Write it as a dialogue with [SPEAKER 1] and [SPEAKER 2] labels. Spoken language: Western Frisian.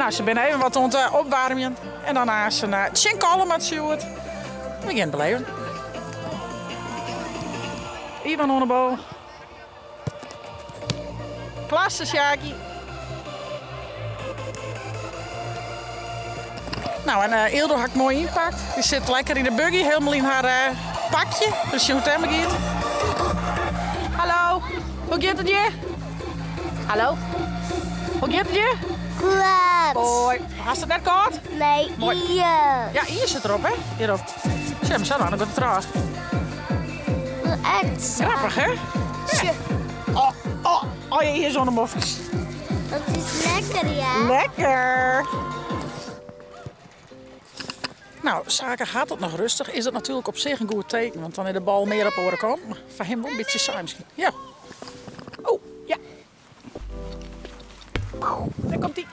[SPEAKER 1] No, se binne even wat oan it opwaarmjen en dan aanst tsjin Kollum moat hjoed. We gean it beleven. Ivan oan de bal. Klasse, Sjaki. Nou, en uh, Ildo ha ik moai ynpakt. Dy sit lekker yn de buggy, helemaal yn har uh, pakje. Dus sjen hoe't it dêrmei giet. Hallo, hoe giet it hjir? Hallo, hoe giet it hjir?
[SPEAKER 2] Goed.
[SPEAKER 1] Hoi. Hast it net kâld?
[SPEAKER 2] Nee,
[SPEAKER 1] Moai.
[SPEAKER 2] iis.
[SPEAKER 1] Ja, iis sit derop, hè? Hjirop. Sjoch, sa dan, dan giet it troch.
[SPEAKER 2] Echt.
[SPEAKER 1] Grappich, hè?
[SPEAKER 2] Ja.
[SPEAKER 1] Oh, oh, oh, je iis oan de mofkes.
[SPEAKER 2] Dat is lekker, ja.
[SPEAKER 1] Lekker. Nou, Sake hat it noch rêstich. Is dat natuerlik op sich in goed teken, want dan is de bal mear op de oare kant. Mar foar him wol in bytsje saai miskien. Ja. Oh, ja. Dêr komt hy.